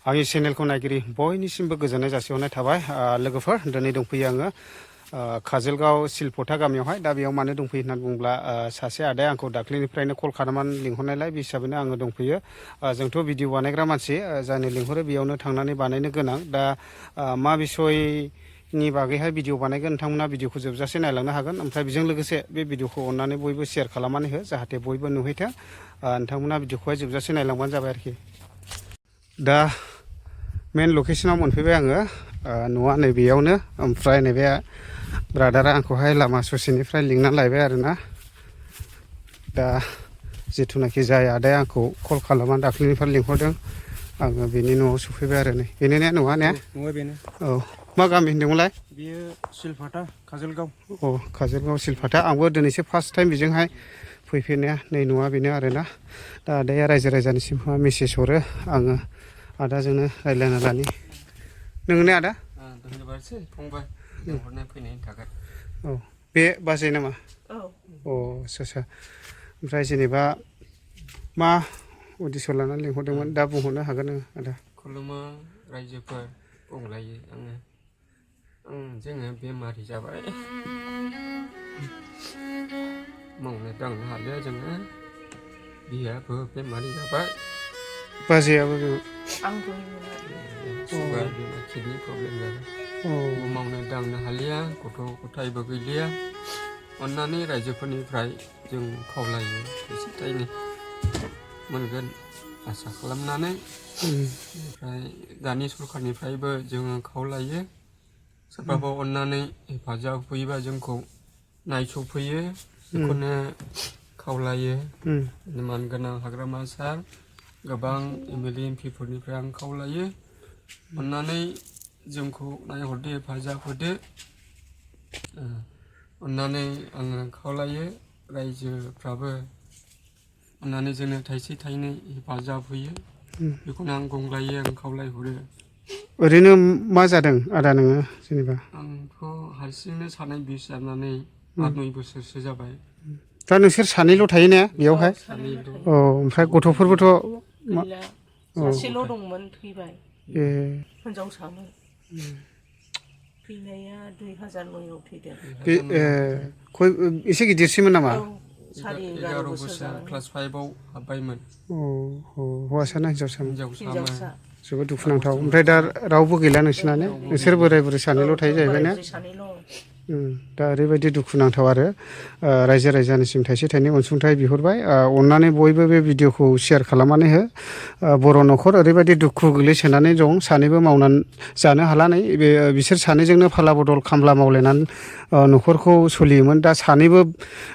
आंनि चेनेलखौ नायगिरि बयनिसिमबो गोजोननाय जासिहरनाय थाबाय। लोगोफोर दिनै दंफैयो आङो काजलगाव सिलपथा गामियावहाय। दा बेयाव मानो दंफैयो होननानै बुङोब्ला सासे आदाया आंखौ दाख्लैनिफ्रायनो कल खालामनानै लिंहरनायलाय बे हिसाबैनो आङो दंफैयो। जोंथ' भिडिअ बानायग्रा मानसि, जानो लिंहरो बेयावनो थांनानै बानायनो गोनां। दा मा बिसयनि बागैहाय भिडिअ बानायगोन नोंथांमोना भिडिअखौ जोबजासे नायलांनो हागोन। ओमफ्राय बेजों लोगोसे बे भिडिअखौ अननानै बयबो शेयार खालामनानै हो, जाहाथे बयबो नुहैथों। नोंथांमोना भिडिअखौहाय जोबजासे नायलांबानो जाबाय आरोखि। दा मेन लकेसनाव मोनफैबाय आङो, न'आ नैबेयावनो। ओमफ्राय नैबे ब्रादारा आंखौहाय लामा ससेनिफ्राय लिंनानै लायबाय आरोना। दा जिथुनाखि जाय आदाया आंखौ कल खालामनानै दाख्लैनिफ्राय लिंहरदों, आङो बेनि न'आव सफैबाय आरो नै बेनो ने नङा ने? नङा बेनो। औ, मा गामि होनदोंमोनलाय? बेयो सिलफाथा काजलगाव। अ, काजलगाव सिलफाथा। आंबो दिनैसो फार्स्ट टाइम बेजोंहाय फैफेरनाया। नै न'आ बेनो आरोना। दा आदाया रायजो राजानिसिम मेसेज हरो, आङो आदाजोंनो रायज्लायना लानि। नोङो ने आदा? धन्यबादसै फंबाय लिंहरनाय फैनायनि थाखाय। औ, बे बाजै नामा? औ। अ, आस्सा। ओमफ्राय जेनेबा मा उद्देश्य लानानै लिंहरदोंमोन दा बुंहरनो हागोन नोङो आदा? खुलुमो रायजोफोर, बुंलायो आङो। जोङो बेमारि जाबाय, मावनो दांनो हालिया जोङो। बिहाबो बेमारि जाबाय। बाजैयाबो आंबो सुगार बेमार, किडनि प्रब्लेम जाबाय। मावनो दांनो हालिया, गथ' गथायबो गैलिया। अन्नानै रायजोफोरनिफ्राय जों खावलायो थाइसे थाइनै मोनगोन आसा खालामनानै। ओमफ्राय दानि सरखारनिफ्रायबो जोङो खावलायो, सोरबाबा अन्नानै हेफाजाब होयोबा जोंखौ नायस'फैयो, बेखौनो खावलायो। मानगोनां हाग्रामा सार, गोबां MLA MP फोरनिफ्राय आं खावलायो, अन्नानै जोंखौ नायहरदो, हेफाजाब होदो। अन्नानै आङो खावलायो, रायजोफ्राबो अन्नानै जोंनो थाइसे थाइनै हेफाजाब होयो, बेखौनो आं गंग्लायो, आं खावलायहरो। ओरैनो मा जादों आदा नोङो जेनेबा? आंथ' हारसिंनो सानाय बिस जानानै 8-9 बोसोरसो जाबाय। दा नोंसोर सानैल' थायो ने बेयावहाय? सानैल'। औ, ओमफ्राय गथ'फोरबोथ' गैला, सासेल' दंमोन, थैबाय। ए, हिनजावसामोन। थैनाया 2009आव थैदों। बे एसे गिदिरसिनमोन नामा? औ, 11 बोसोर जाबाय। क्लास 5आव हाबबायमोन। औ, हौवासा ना हिनजावसामोन? हिनजावसा। जोबोद दुखुनांथाव। ओमफ्राय दा रावबो गैला नोंसिना ने? नोंसोर बोराय बुरै सानैल' थायो जाहैबाय ने? सानैल'। दा ओरैबायदि दुखुनांथाव आरो रायजो राजानिसिम थाइसे थाइनै अनसुंथाइ बिहरबाय। अन्नानै बयबो बे भिडिअखौ शेयार खालामनानै हो। बर' न'खर ओरैबायदि दुखु गोग्लैसोनानै दं, सानैबो मावनानै जानो हालानै बिसोर सानैजोंनो फाला बदल खामला मावलायनानै न'खरखौ सोलियोमोन। दा सानैबो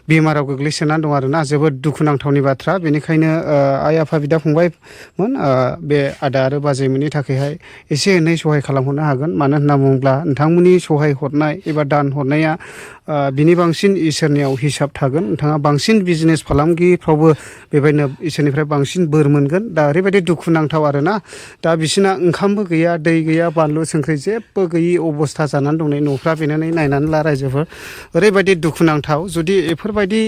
बेमाराव गोग्लैसोनानै दं आरोना। जोबोद दुखुनांथावनि बाथ्रा। बेनिखायनो आइ आफा बिदा फंबायमोन, बे आदा आरो बाजैमोननि थाखायहाय एसे एनै सहाय खालामहरनो हागोन। मानो होनना बुङोब्ला नोंथांमोननि सहाय हरनाय एबा दान हरनाया बिनि बांसिन इसोरनियाव हिसाब थागोन। नोंथाङा बांसिन बिजनेस फालांगिफ्रावबो बेबायदिनो इसोरनिफ्राय बांसिन बोर मोनगोन। दा ओरैबायदि दुखुनांथाव आरोना। दा बिसोरना ओंखामबो गैया, दै गैया, बानलु संख्रि जेबो गैयि अबस्था जानानै दं। नै न'फ्रा बेनानै नायनानै ला रायजोफोर, ओरैबायदि दुखुनांथाव। जुदि बेफोरबायदि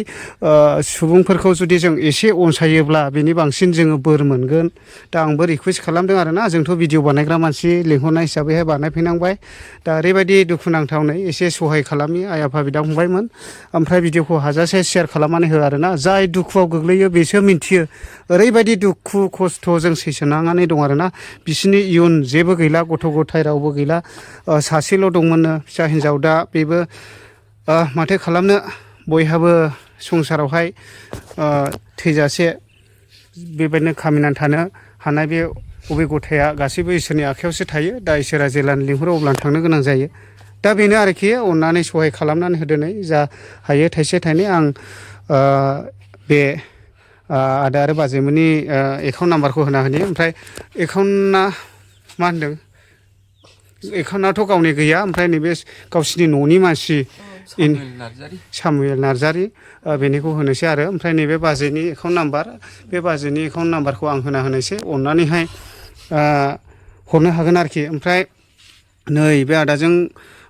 सुबुंफोरखौ जुदि जों एसे अनसायोब्ला बेनि बांसिन जोङो बोर मोनगोन। दा आंबो रिकुवेस्ट खालामदों आरोना। जोंथ' भिडिअ बानायग्रा मानसि, लिंहरनाय हिसाबैहाय बानायफैनांबाय। दा ओरैबायदि दुखुनांथावनै एसे सहाय खालामि आइ आफा बिदा फंबायमोन। ओमफ्राय भिडिअखौ हाजासे शेयार खालामनानै हो आरोना। जाय दुखुआव गोग्लैयो बेसो मिन्थियो। ओरैबायदि दुखु खस्थ' जों सैसोनांनानै दं आरोना। बिसोरनि इयुन जेबो गैला, गथ' गथाय रावबो गैला। सासेल' दंमोननो फिसा हिन्जाव। दा बेबो माथो खालामनो, बयहाबो संसारावहाय थैजासे बेबायदिनो खामिनानै थानो हानाय बे बबे गथाया गासैबो इसोरनि आखायावसो थायो। दा इसोरा जेब्लानो लिंहरो अब्लानो थांनो गोनां जायो। दा बेनो आरोखि, अननानै सहाय खालामनानै होदो। नै जा हायो थाइसे थाइनै आं बे आदा आरो बाजैमोननि एकाउन्ट नाम्बारखौ होना होनि। ओमफ्राय एकाउन्टआ मा होनदों? एकाउन्टआथ' गावनि गैया। ओमफ्राय नैबे गावसिनि न'नि मानसि सामुवेल नार्जारि, बेनिखौ होनोसै आरो। ओमफ्राय नैबे बाजैनि एकाउन्ट नाम्बार, बे बाजैनि एकाउन्ट नाम्बारखौ आं होना होनोसै। अननानैहाय हरनो हागोन आरोखि। ओमफ्राय नै बे आदाजों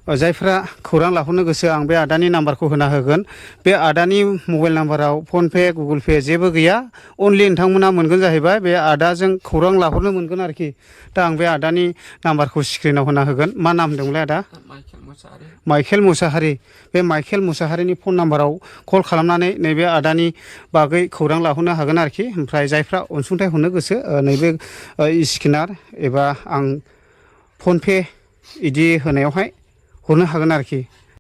जायफ्रा खौरां लाहरनो गोसो आं बे आदानि नाम्बारखौ होना होगोन। बे आदानि मबाइल नाम्बाराव फनपे गुगोल पे जेबो गैया, अनलि नोंथांमोना मोनगोन जाहैबाय बे आदाजों खौरां लाहरनो मोनगोन आरोखि। दा आं बे आदानि नाम्बारखौ स्क्रिनाव होना होगोन। मा नाम दंलाय आदा? माइकेल मुसाहारि। माइकेल मुसाहारि। बे माइकेल मुसाहारिनि फन नाम्बाराव कल खालामनानै नैबे आदानि बागै खौरां लाहरनो हागोन आरोखि। ओमफ्राय जायफ्रा अनसुंथाइ हरनो गोसो नैबे स्केनार एबा आं फनपे इदि होनायावहाय हरनो हागोन आरोखि।